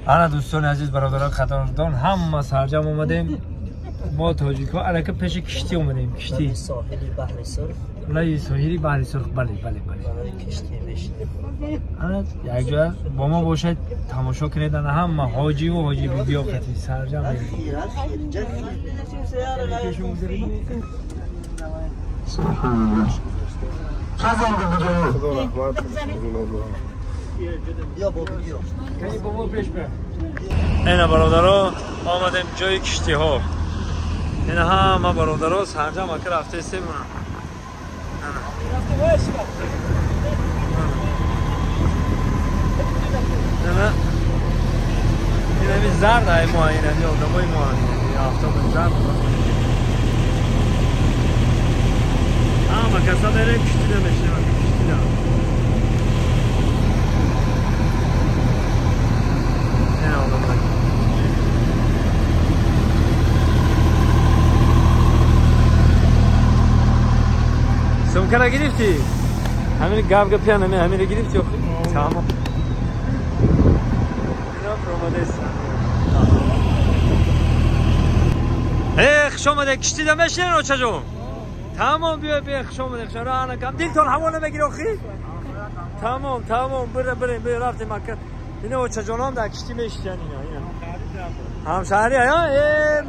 Ана дӯстони азиз, бародарон қадрдон, ҳама сарҷам омадем. Мо тоҷикҳо алака пеши киштӣ омадем. Киштӣ. Соҳили баҳри Сурх. Лаи соҳили баҳри Сурх, бале, бале, бале. Киштӣ мешинем. Ана якҷоя бо мо бошед, тамошо кунед. Ана ҳама ҳоҷиву ҳоҷи бибиё қати сарҷам. Ина бародаро, омадем ҷои киштиҳо. Ина ҳама бародаро сарҷам ака рафтаистем. Инами зард ай мо, инами одамои мо, автобус зард. Ҳама каса мерем, киштида мешинем, киштида. Ина одамой. Сумкара гирифтӣ? Ҳамин гап гапян, ҳаминро гирифтӣ? Тамом. Ино промадест. Э, хуш омадед, киштида мешинен, очаҷон? Тамом, биё, биё, хуш омадед, хуш омадед. Ана кам дилтон ҳаво намегири охи? Тамом, тамом, бира, бирем, бира, рафтем мака. Ино очаҷонам дар киштӣ мешинанд, ино, ино. Ҳамшаҳри, ая? Э,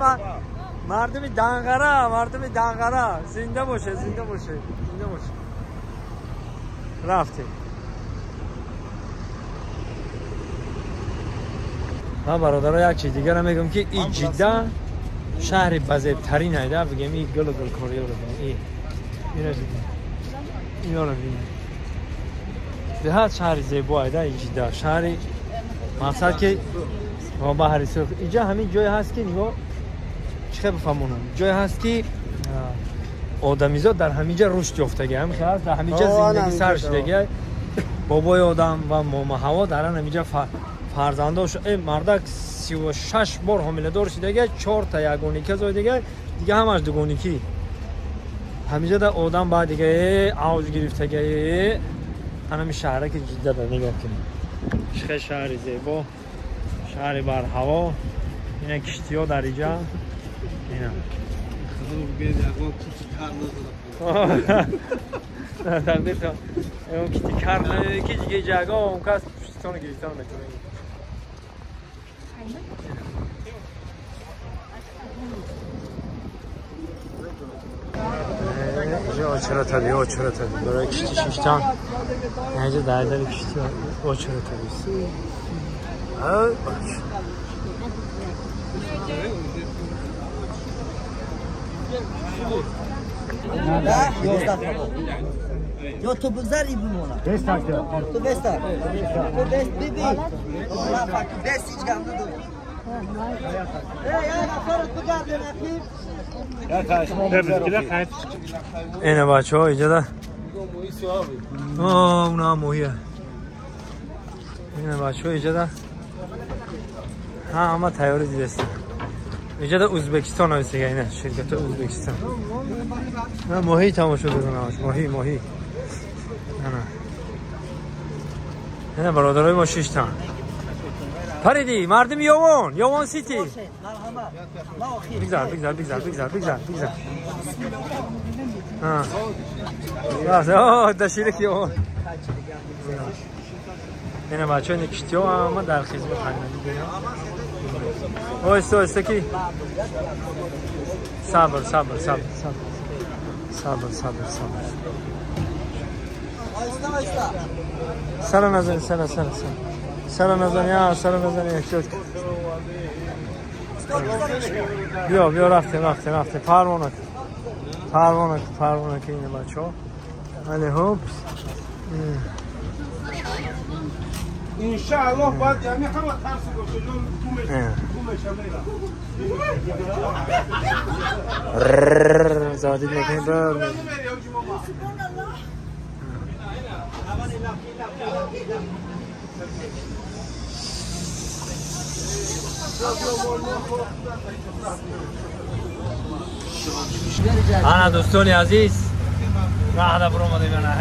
мардуми Данғара, мардуми Данғара. Зинда бошед, зинда бошед, зинда бошед. Рафтем. Ман бародаро як чиз дигарам мегӯям, ки и Ҷидда шаҳри базебтарин айда, бигем, и гулу гулкориёро бигем, и иноро бинем. Беҳад шаҳри зебо айда и Ҷидда, шаҳри мақсад ки баҳри Сурх. Инҷа ҳамин ҷое ҳаст ки нигоҳ, чӣ хел бифаҳмонам, ҷое ҳаст ки одамизод дар ҳаминҷа рушд ёфтагӣ, ҳамин хел ҳаст, дар ҳаминҷа зиндагӣ сар шудагӣ. Бобои одам ва момаҳаво дар ҳаминҷа фарзандош. Э, мардак 36 бор ҳомиладор шудага, чорта ягоника зоидага, дига ҳамаш дугоникӣ. Ҳаминҷа да одам баъд дига э авҷ гирифтага. Э, ҳанами шаҳраки Ҷидда да нигоҳ кунед, чӣ хел шаҳри зебо, шаҳри барҳаво. Ина киштиҳо дар иҷа, ина тақдиртон кити кар ки дига иҷа он кас пуштитонро гирифтан метавонед. Инҷа очаратаби, очаратаби барои кишти шиштан. Инҷа дар дари кишти очаратаби. Ё ту бигзар, и бимона. Ту беста. Ту бест биби. Бест ҳеҷ гап надорӣ. Ина бачаҳо, иҷода уна моҳия. Ина бачаҳо, иҷода ҳама тайёрӣ дидастем. Иҷода Ӯзбекистон нависига, ина ширкати Ӯзбекистон. Моҳӣ тамошо додам, моҳӣ, моҳӣ. Ана ина бародарои мо шиштан. Париди, мардуми Ёвон, Ёвон Сити. Бигзар, бигзар, бигзар, бигзар, бигзар, бигзар. Да ширик Ёвон. Ина бачаҳо, ина киштиҳо ҳама дар хизмат ҳастанд. Оҳиста, оҳиста ки. Сабр, сабр, сабр, сабр. Сабр, сабр, сабр. Сара назани, сара, сара, сара. Сара назани, а, сара назани, эҳтиёт кун. Биё, биё, рафтем, рафтем, рафтем. Парвона. Парвона, парвона ки ина бачаҳо. Али ҳопс. Иншааллоҳ баъд яъне ҳама тарси гошаҷон гумеша мера. Заводид мекунем бир. Ана дӯстони азиз, раҳда биромадем ана.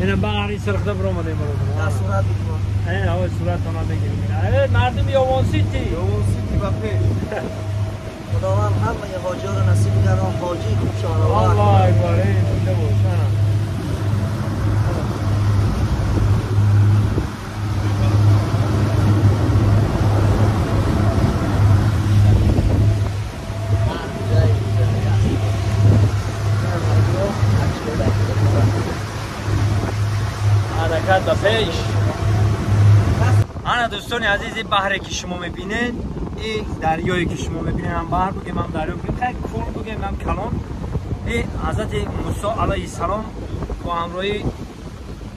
اینا بحری سرخده برآمدیم برادر. در صورت بگیریم. این هوا صورتتون هم بگیریم. مردم یوان سیتی. یوان سیتی و پیش. خداوند همه حاجی رو نصیب گردان، حاجی خوب شان. الله اکبر. این زنده باش. حرکت به پیش. انا دوستان عزیز، این بحری که شما میبینید، این دریایی که شما میبینید، هم بحر بگیم هم دریا بگیم، خیلی کول بگیم هم کلان. این حضرت موسی علیه السلام با همراهی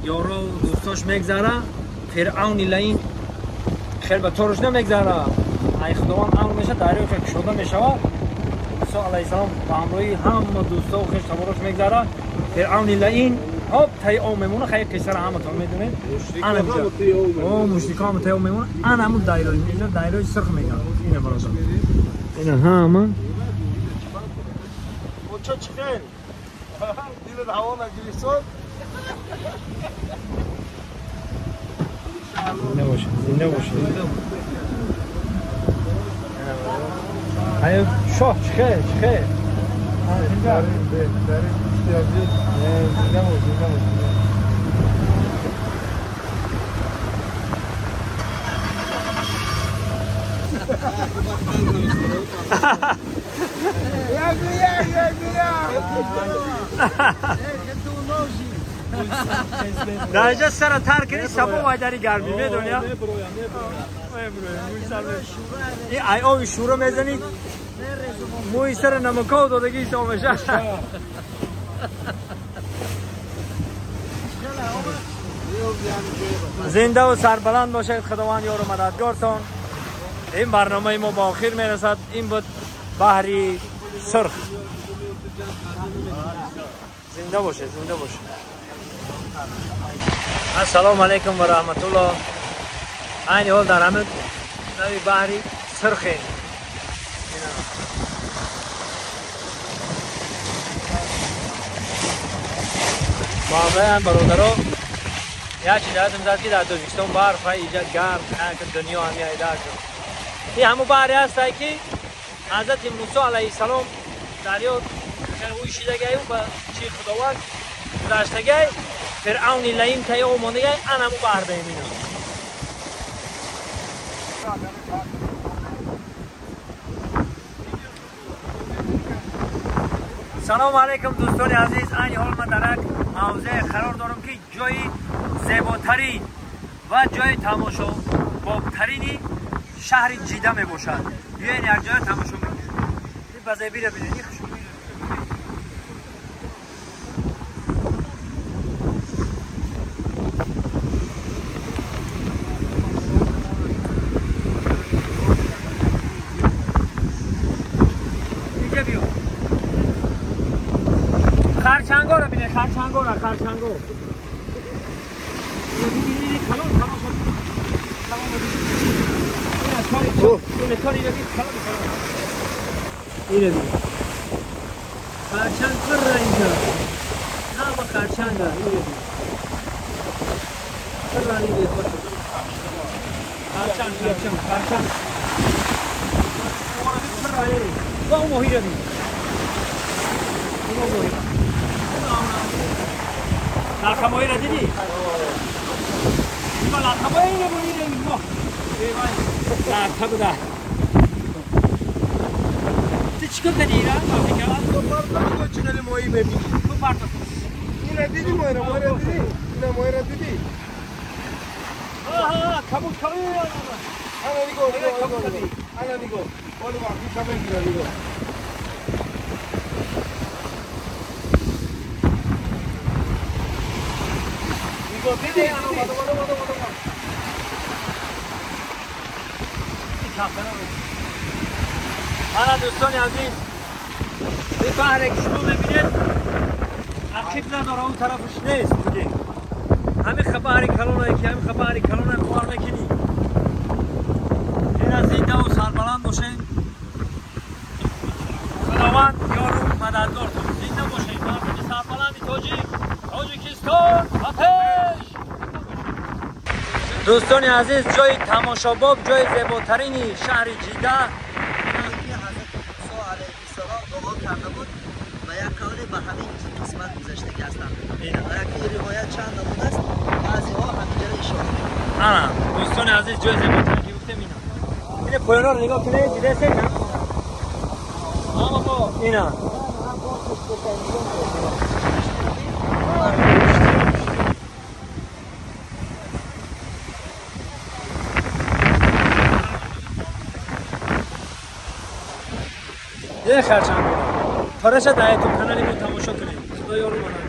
یارو و دوستاش میگذره. فرعون لعین خیلی به طورش نمیگذره. ای خداوند امر میشه دریا که کشوده میشه. موسی علیه السلام با همراهی هم دوستا و خویش تبارش میگذره. فرعون لعین هوب تای او میمونه. خیلی قصه را همتون میدونید. مشرکان هم تای او میمونه. انا همون دایره اینجا دایره سرخ میگن. اینه برادر. اینه همون. اونجا چخیر. دیل هوا نگیریسون. زنده باشه. زنده باشه. ای شاه چخیر چخیر. بهترین بهترین دوستی عزیز. زنده باش زنده باش. درجه سر تر کنی سبا وای داری گرمی میدونی؟ این ای آبی شوره میزنی موی سر نمکاو دادگی سا میشه. زنده و سربلند باشید. خداوند یار و مددگارتان. این برنامه ما با آخر میرسد. این بود بحری سرخ. زنده باشه زنده باشه. السلام علیکم و رحمت الله. عین حال در همه نوی بحری سرخه. با همراه هم برادرها یک چیز یادم زد که در تاجیکستان برف های ایجاد گرم که دنیا همی ایده شد. این همون بحری هست که حضرت موسی علیه السلام دریا اوی شیدگی و به چی خداوند گذشتگی فرعون لئیم تای او ماندگی ان همون بحر به اینا. سلام علیکم دوستان عزیز. این حال من در یک موضع قرار دارم که جای زیباترین و جای تماشا بابترین شهر جیده می باشد. بیاین یک جای تماشا میکنیم. این بزیبی را ببینید. اینجا بیا. خرچنگا رو ببینید. خرچنگا را خرچنگا. ببینید کلان کلان اینه دیگه. خرچنگ پر اینجا. همه خرچنگ ها. اینه دیگه. پر اینه. خرچنگ خرچنگ خرچنگ. پر اینه. با اون ماهی رو ببین. اون ماهی. لالخه ماهی رو دیدی؟ این لالخه ماهی اینه اینه اینه. لالخه بوده. تو چیکار کردی ایران؟ تو پرتا چنل ماهی ببینی. تو پرتا. اینه دیدی ماهی رو؟ ماهی رو دیدی؟ اینه ماهی رو دیدی؟ آها کبود کبود. انا نگاه انا نگاه. بالو وقتی کبود نگاه. نگاه دیدی؟ حالا دوستان عزیز، این بحر که شما میبینید عقیب نداره، اون طرفش نیست دیگه. همین خبر کلانه که همین خبر کلانه کار میکنی. این زنده و سربلند باشین. خداوند یار و مددگارتون. زنده باشین. مردم سربلند تاجیکستان. Дӯстони азиз, ҷои тамошобоб, ҷои зеботарини шаҳри Ҷидда. Ки ҳазрати Мусо алайҳиссалом дуо карда буд ва як қавле ба ҳамин қисмат гузаштагӣ ҳастанд. Ва яке ривоят чанд намуд аст, баъзеҳо ҳаминҷаро ишора мекунанд. Ана, дӯстони азиз, ҷои зеботарин ки гуфтем ина. Ина поёнро нигоҳ кунед, дидесед на? Ина. Диде харчанг. Тораша дар ютуб канали мо тамошо кунед. Худо ёру монад.